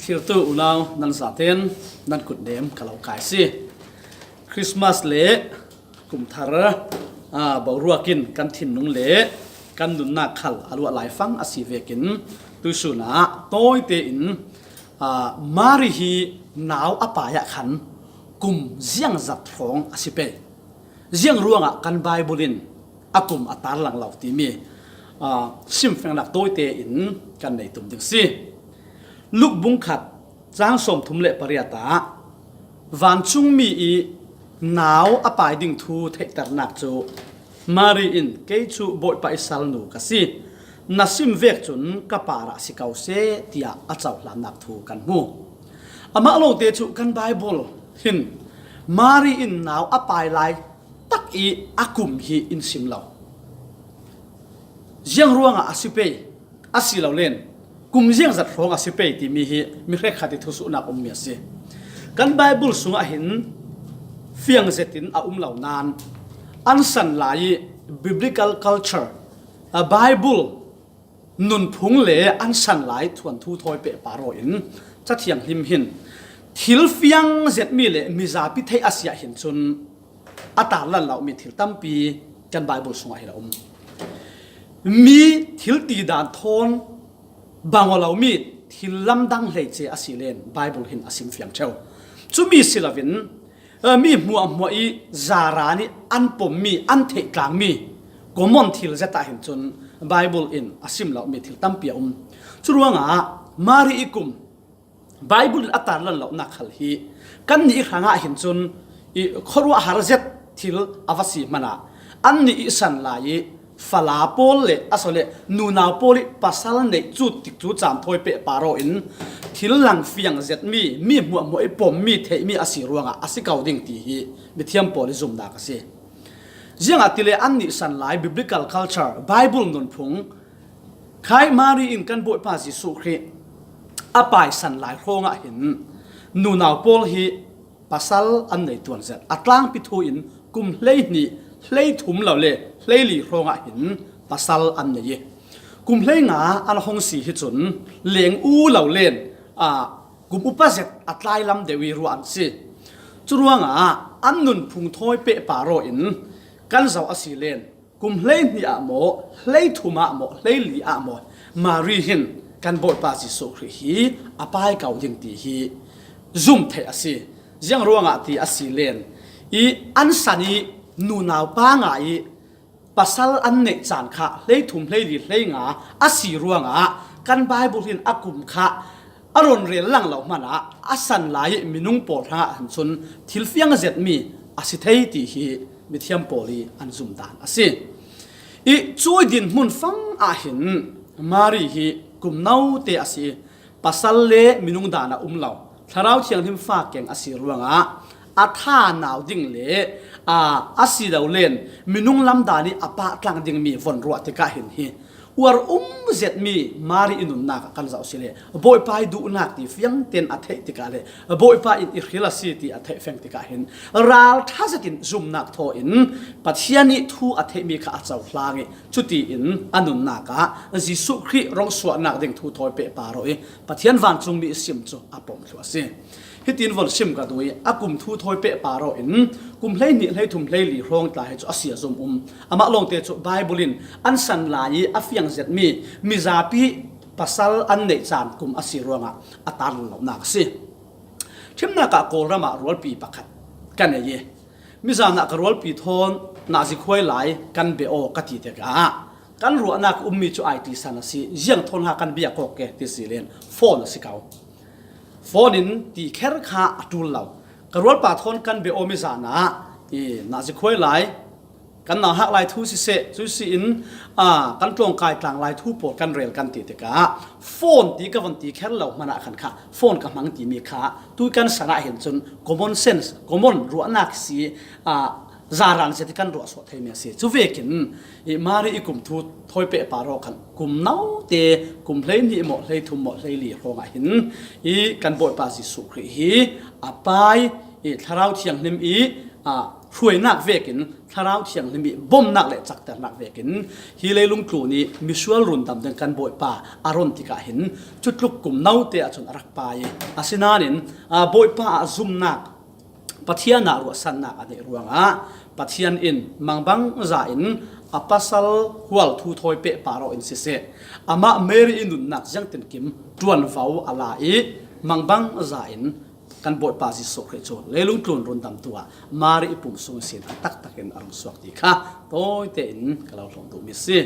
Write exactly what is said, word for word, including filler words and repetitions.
Thlirtu unau nan zaten nan kutnem ka lo kai si. Christmas le kumthar, a, boruak in kan thinlung le kan nunnak khal a luah laifang a si vekin tuisun ah tawite in, a, Mari hi nau a pai ah khan kum ziangzat hrawng a si pei. Ziang ruangah kan Bible in a kum a tarlang lo timi, a, simfiangnak tawite in kan nei tum ding si. Luke bung khat, cang sawmthum le pariat ah vancungmi i nau a pai ding thu theihternak cu Mari in, "Kei cu Bawipa i salnu ka si. Na sim vek cun ka parah si ko seh," tiah a cohlannak thu kan hmu. Amah lawngte cu kan Bible hin Mari in nau a pai lai tak i a kum hi in sim lo. Ziang ruangah a si pei, a si lo len kum ziangzat hrawng a si pei timi hi mi hrekkhat i thusuhnak ummi a si. Kan Bible sungah hin fiang zetin a um lo nain an san lai i biblical culture, a, Bible nunphung le an san lai thuanthu thawi pehpar aw in Cathiang hlim hin thil fiang zetmi le mizapi theih a si ah hin cun a tarlan lomi thil tampi kan Bible sungah hin a um. Mi thil tidan thawn bang aw lomi thil lamdang hleice a si len Bible hin a sim fiang ṭheu. Cumi si loin, eh, mi hmuahhmuah i zaran i an pommi, an theih tlangmi common thil zet ah hin cun Bible in a sim lomi thil tampi a um. Curuangah Mari i kum Bible in a tarlan lonak khal hi kannih i hrangah hin cun i khuaruahhar zet thil a va si hmanah annih i san lai i fala pawl le a so le nunau pawl i pasal neih cu tikcu caan thawi pehpar aw in thil lang fiang zetmi, mi hmuahhmuah i pommi theihmi a si ruangah a si ko ding ti hi mithiam pawl i zumnak a si. Ziangahtile annih san lai biblical culture, Bible nunphung khai Mari in kan Bawipa Jesuh Khrih a paisan lai hrawngah hin nunau pawl hi pasal an nei tuan zet. A tlangpi thu in kum hleihnih, hleithum lo le hleili hrawngah hin pasal an nei i kum hleinga an hong si hi cun leng u lo len, a, kum upa zet a tlailam deuh i ruah an si. Curuangah an nunphung thawi pehpar aw in kan zoh a si len kum hleihnih ah maw, hleithum ah maw, hleili ah maw, Mari hin kan Bawipa Jesuh Khrih hi a pai ko ding ti hi zum theih a si. Ziang ruangah ti a si len i an san i nunau pa ngai i pasal an neih caan kha hleithum, hleili, hleinga a si ruangah kan Bible hin a kum kha a rawn rel lang lo hmanah a san lai i minung pawl hrangah hin cun thil fiang zetmi a si thei ti hi mithiam pawl i an zumdan a si. I cuai din hmun fang ah hin Mari hi kum note a si. Pasal le minung dan a um lo, Thlarau Thianghlim fa keng a si ruangah a tha nau ding le, a, a si lo len minung lam dan i a pah tlang dingmi von ruah tikah hin hi uar um zetmi Mari i nunnak ah kan zoh si le Bawipa i duhnak ti fiang ten a theih tikah le Bawipa in i hril a si ti a theih feng tikah hin ralṭha zetin zumnak thaw in Pathian i thu a theihmi kha a cohlang i cuti in a nunnak ah Jesuh Khrih rong suahnak ding thu thawi pehpar aw i Pathian vancungmi i sim cu a pom thluh a si. Hitin von sim ka duh i a kum thu thawi pehpar aw in kum hleihnih, hleithum, hleili hrawng tla hi cu a si a zum um. Amah lawngte cu Bible in an san lai i a fiang zetmi mizapi pasal an neih caan kum a si ruangah a tar lonak a si. Ṭhimnak ah Kawlram ah rualpi pakhat ka nei i mizan ah ka rualpi thawn nazi khuai lai kan bia aw ka ti tikah kan ruahnak ummi cu I T san a si, ziang thawn ha kan bia kawk ke ti si len phone a si ko. Phone in ti kher kha a ṭul lo. Ka rualpa thawn kan bia aw mizan ah i nazi khuai lai kan nauhak lai thu siseh, cu si in, a, kan tlawngkai tlang lai thu pawl kan rel kan ti tikah phone ti ka von ti kher lo hmanah khan kha phone ka hmang timi kha tui kan san ah hin cun common sense, common ruahnak si, a, zaran zet i kan ruah suah theimi a si. Cu vekin i Mari i kum thu thawi pehpar aw khan kum note, kum hleihnih maw, hleithum maw, hleili hrawngah hin i kan Bawipa Jesuh Khrih hi a pai i Thlarau Thianghlim i, a, hruainak vekin, Thlarau Thianghlim ih bomnak le cakternak vekin hi leilung tlun ih misual rundam ding kan Bawipa a run tikah hin cutluk kum note ahcun a rak pai ih, asinain, aa, Bawipa ah zumnak, Pathian ah ruahsannak a neih ruangah Pathian in mangbangza in a pasal hual thu thawi pehpar aw in siseh, amah Mary ih nunnak ziangtinkim ṭuanvo a la ih mangbangza in kan Bawipa Jesuh Khrih cu leilung tlun rundamtu ah Mary ih pum sung ihsin a taktak in a rung suak ti kha tawite in ka lo hlawm duhmi a si.